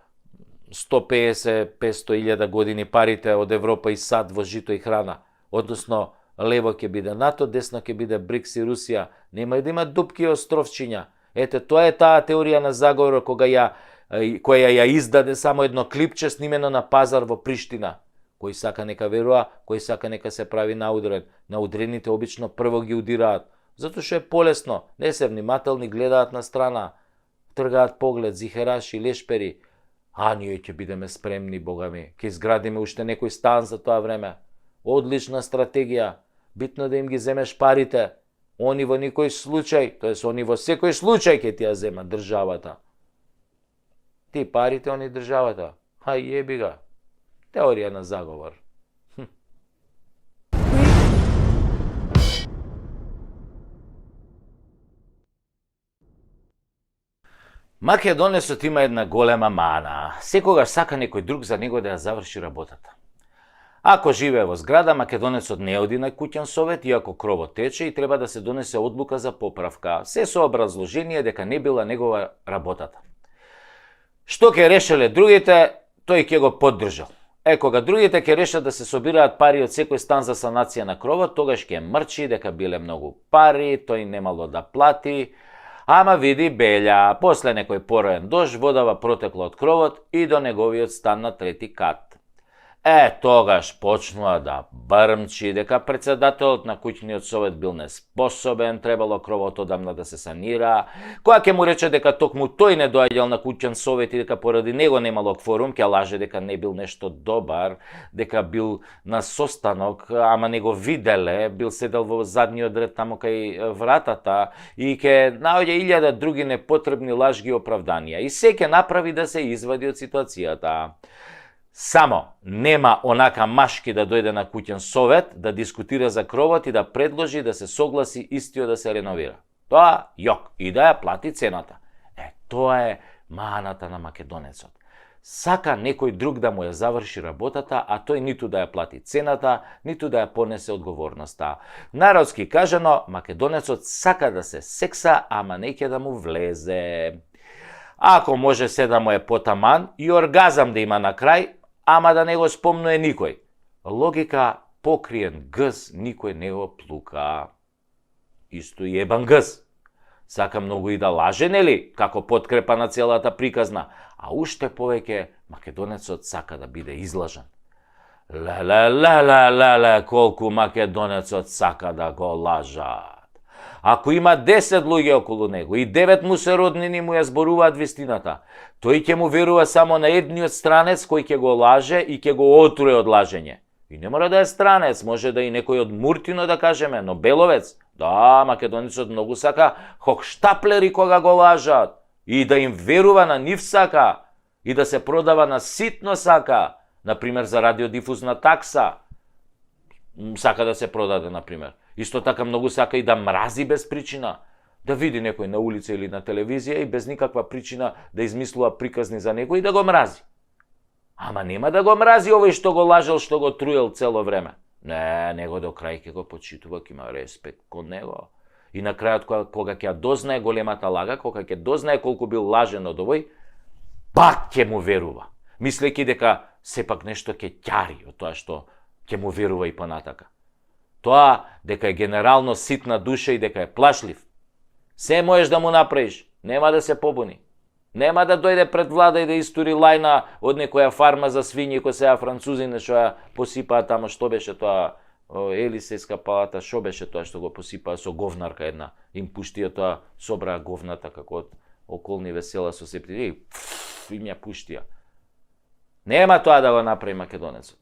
150-500 илјада години парите од Европа и САД во жито и храна. Односно, лево ќе биде НАТО, десно ќе биде БРИКС и Русија. Нема и да има дупки и островчиња. Ете, тоа е таа теорија на заговор која ја издаде само едно клипче снимено на пазар во Приштина. Кој сака нека верува, кој сака нека се прави наудрен. Наудрените обично прво ги удираат, затоа што е полесно, не се внимателни, гледаат на страна, тргаат поглед, зихераши, лешпери. А ние ќе бидеме спремни, Бога ми, ќе изградиме уште некој стан за тоа време. Одлична стратегија, битно да им ги земеш парите. Они во никој случај, тоест они во секој случај ќе ти ја земат државата. Ти парите, они државата. Еби га. Теорија на заговор. Македонецот има една голема мана. Секогаш сака некој друг за него да ја заврши работата. Ако живее во зграда, македонецот не оди на куќен совет, иако кровот тече и треба да се донесе одлука за поправка. Се со образложение дека не била негова работата. Што ќе решеле другите, тој ќе го поддржал. Кога другите ќе решат да се собираат пари од секој стан за санација на кровот, тогаш ќе мрчи дека биле многу пари, тој немало да плати. Ама види Белја, после некој пороен дожд, водава протекла од кровот и до неговиот стан на трети кат. Тогаш почнува да брмчи дека председателот на куќниот совет бил неспособен, требало кровот одамна да се санира. Која ќе му рече дека токму тој не доаѓал на куќен совет и дека поради него немало кворум, ќе лаже дека не бил нешто добар, дека бил на состанок, ама не го виделе, бил седел во задниот ред таму кај вратата и ќе наоѓа 1000 други непотребни лажги и оправданија. И се ќе направи да се извади од ситуацијата. Само нема онака машки да дојде на куќен совет, да дискутира за кровот и да предложи да се согласи истиот да се реновира. Тоа јок и да ја плати цената. Тоа е маната на македонецот. Сака некој друг да му ја заврши работата, а тој ниту да ја плати цената, ниту да ја понесе одговорноста. Народски кажано, македонецот сака да се секса, ама не ќе да му влезе. Ако може се да му е потаман и оргазам да има на крај, ама да не го спомнуе никој. Логика покриен гз никој не го плука. Исто и ебан гз. Сака многу и да лаже, нели, како подкрепа на целата приказна, а уште повеќе македонецот сака да биде излажан. Леле, колку македонецот сака да го лажат. Ако има 10 луѓе околу него и 9 му се роднини му ја зборуваат вистината, тој ќе му верува само на едниот странец кој ќе го лаже и ќе го отруе од лажење. И не мора да е странец, може да и некој од Муртино да кажеме, но Беловец. Да, македонецот многу сака хохштаплери кога го лажат и да им верува на нив сака и да се продава на ситно сака, например за радиодифузна такса. Сака да се продаде, например. Исто така многу сака и да мрази без причина. Да види некој на улица или на телевизија и без никаква причина да измислува приказни за некој и да го мрази. Ама нема да го мрази овој што го лажел, што го труел цело време. Не, него до крај ќе го почитува, ќе има респект кон него. И на крајот кога ќе дознае големата лага, кога ќе дознае колку бил лажен од овој, пак ќе му верува, мислејќи дека сепак нешто ќе ќари од тоа што ќе му верува и понатака. Тоа дека е генерално ситна душа и дека е плашлив, се можеш да му направиш, нема да се побуни. Нема да дојде пред влада и да истури лајна од некоја фарма за свињи кој сега французини што ја посипаат тамо, што беше тоа, Елисејска палата, шо беше тоа што го посипаа со говнарка една, им пуштија тоа, собраа говната како од околни весела со септини, им ја пуштија. Нема тоа да го направи македонецот.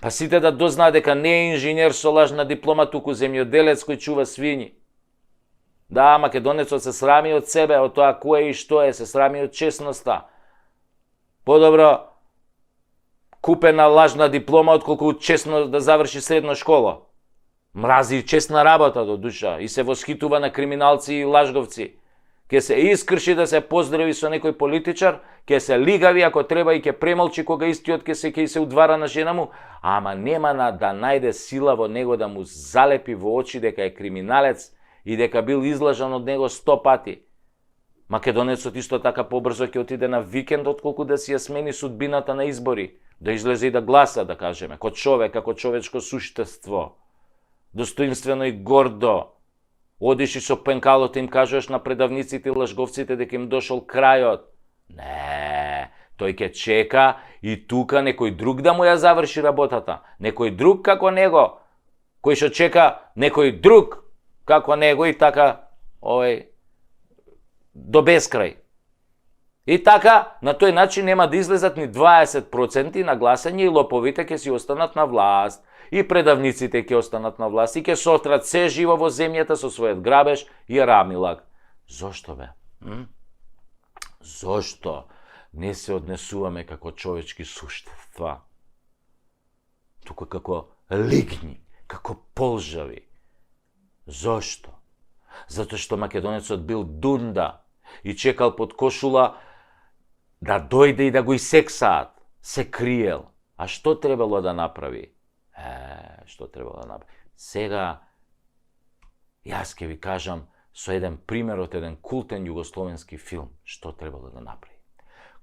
Па сите да дознаат дека не е инженер со лажна диплома, туку земјоделец кој чува свињи. Да, македонецот се срами од себе, од тоа кој и што е, се срами од честноста. Подобро купена лажна диплома, отколку честно да заврши средна школа. Мрази честна работа до душа и се восхитува на криминалци и лажговци. Ке се искрши да се поздрави со некој политичар, ке се лигави ако треба и ке премолчи кога истиот ке се удвара на жена му, ама нема да најде сила во него да му залепи во очи дека е криминалец и дека бил излажан од него 100 пати. Македонецот исто така побрзо ќе отиде на викенд отколку да си ја смени судбината на избори, да излезе и да гласа, да кажеме, како човек, како човечко суштество. Достоинствено и гордо. Одиш и со пенкалот им кажеш на предавниците и лажговците дека им дошол крајот. Не, тој ќе чека и тука некој друг да му ја заврши работата. Некој друг како него, кој што чека некој друг како него и така до бескрај. И така, на тој начин нема да излезат ни 20% на гласање и лоповите ќе си останат на власт. И предавниците ќе останат на власт и ќе сотрат се живо во земјата со својот грабеж и рамилак. Зошто бе? Зошто не се однесуваме како човечки суштества? Туку како лигни, како полжави. Зошто? Затоа што македонецот бил дунда и чекал под кошула да дојде и да го исексаат. Се криел. А што требало да направи? Што требало да направи? Сега, јас ќе ви кажам со еден пример од еден култен југословенски филм, што требало да направи.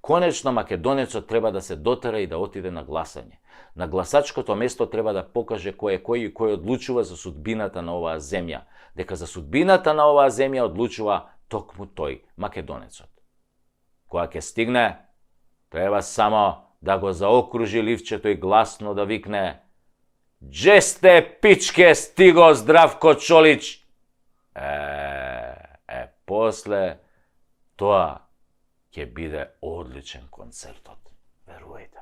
Конечно, македонецот треба да се дотера и да отиде на гласање. На гласачкото место треба да покаже кој е кој и кој одлучува за судбината на оваа земја. Дека за судбината на оваа земја одлучува токму тој, македонецот. Кога ќе стигне, треба само да го заокружи ливчето и гласно да викне: "Дже сте, пичке, стиго Здравко Чолич!" После тоа ќе биде одличен концертот, верувајте.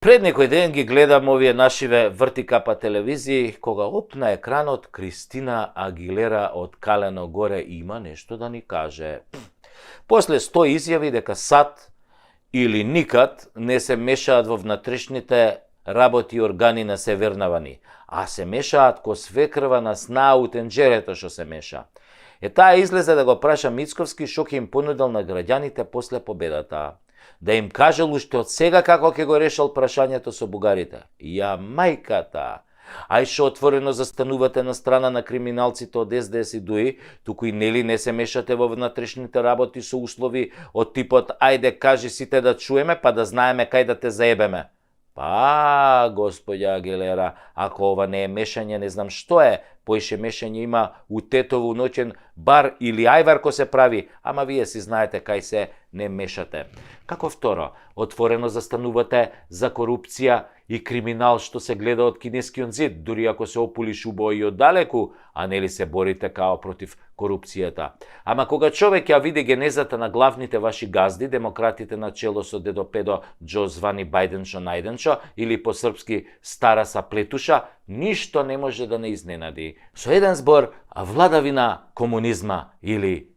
Пред некој ден ги гледам овие нашиве вртикапа телевизии, кога оп на екранот Кристина Агилера од Калено горе има нешто да ни каже. После 100 изјави дека САД или никад не се мешаат во внатрешните работи и органи на Севернавани, а се мешаат ко свекрва на снаа у тенџерето што се меша. Таа излезе да го праша Мицковски што ќе им понудил на граѓаните после победата. Да им кажел уште од сега како ќе го решал прашањето со бугарите. Ја мајката! Ај што отворено застанувате на страна на криминалците од СДС и ДУИ, туку и нели не се мешате во внатрешните работи со услови од типот ајде кажи сите да чуеме па да знаеме кај да те заебеме. Па, господја Агилера, ако ова не е мешање, не знам што е. Поише мешање има у Тетово ноќен бар или ајвар ко се прави, ама вие си знаете кај се не мешате. Како второ, отворено застанувате за корупција и криминал што се гледа од кинескиот зид, дури ако се опулиш убаво и оддалеку, а нели се борите као против корупцијата. Ама кога човек ја види генезата на главните ваши газди, демократите на чело со дедо Педо Џо звани Бајденчо Најденчо или по српски Стара Саплетуша, ништо не може да не изненади. Со еден збор, владавина комунизма или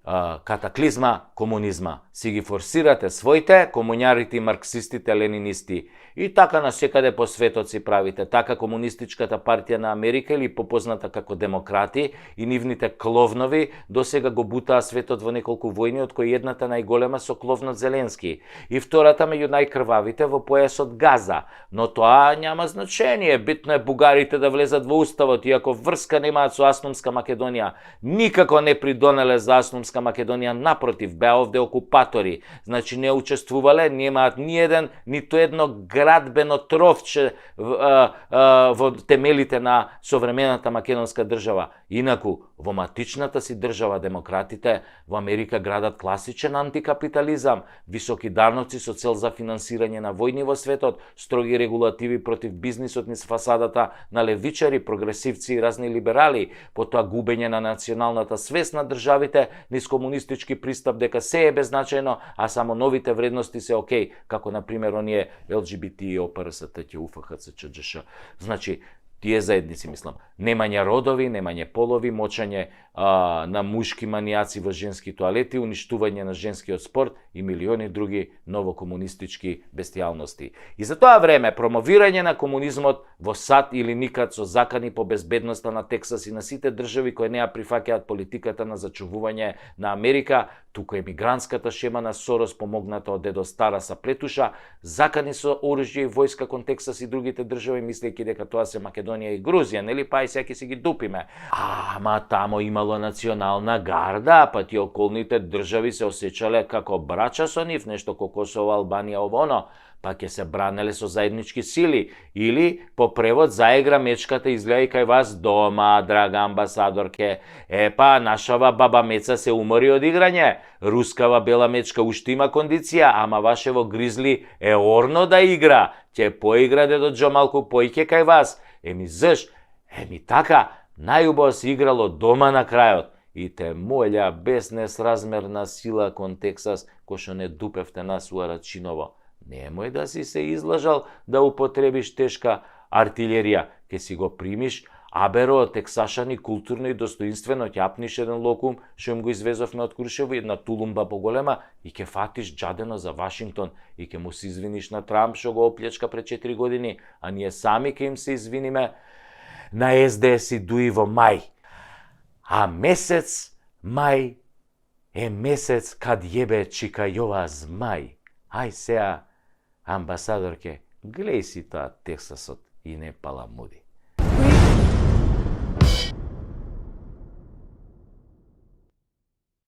катаклизма комунизма. Си ги форсирате своите комуњарите и марксистите ленинисти. И така на секаде по светот си правите. Така комунистичката партија на Америка или попозната како демократи и нивните кловнови досега го бутаа светот во неколку војни, од кои едната најголема со кловнот Зеленски и втората меѓу најкрвавите во појасот Газа. Но тоа няма значење. Битно е бугарите да влезат во уставот, иако врска немаат со Асномска Македонија. Никако не придонеле за Асномска Македонија, напротив, беа овде окупатори. Значи не учествувале, немаат ни еден, ниту едно градбено тровче во темелите на современата македонска држава. Инаку, во матичната си држава демократите во Америка градат класичен антикапитализам, високи даноци со цел за финансирање на војни во светот, строги регулативи против бизнисот низ фасадата на левичари, прогресивци и разни либерали, потоа губење на националната свест на државите низ комунистички пристап дека се е беззначајно, а само новите вредности се окей, како на пример оние ЛГБТ, ОПРСТ, УФХЦ, ЧДШ. Значи, тие заедници, мислам, немање родови, немање полови, мочање на мушки манијаци во женски тоалети, уништување на женскиот спорт и милиони други новокомунистички бестијалности. И за тоа време, промовирање на комунизмот во САД или никад со закани по безбедноста на Тексас и на сите држави кои не ја прифаќаат политиката на зачувување на Америка, туку емигрантската шема на Сорос помогната од дедо Стара са плетуша, закани со оружје и војска кон Тексас и другите држави, мислејќи дека тоа се Македонија и Грузија, нели, па и сега ќе си ги дупиме. Ама тамо имало национална гарда, па тие околните држави се осеќале како брача со нив, нешто како Косово, Албанија, овоно, па ќе се бранеле со заеднички сили. Или, по превод, заигра мечката изгледа и кај вас дома, драга амбасадорке. Епа, нашава баба Меца се умори од играње. Рускава бела мечка уште има кондиција, ама вашево гризли е орно да игра. Ќе поигра дедо Џо малку поиќе кај вас. Заш? Така, најубаво се играло дома на крајот. И те молја без несразмерна сила кон Тексас, кој што не дупевте нас у Арачиново. Немој да си се излажал да употребиш тешка артилерија, ке си го примиш, аберо тексашани културно и достоинствено ќе апниш еден локум, што им го извезовме од Крушево, една тулумба поголема, и ќе фатиш джадено за Вашингтон, и ќе му се извиниш на Трамп, што го оплечка пред 4 години, а ние сами ќе им се извиниме на СДС и ДУИ во мај. А месец мај е месец кад јебе чика јова змај. Ај сеа, амбасадорке, глеј си тоа Тексасот и не паламуди.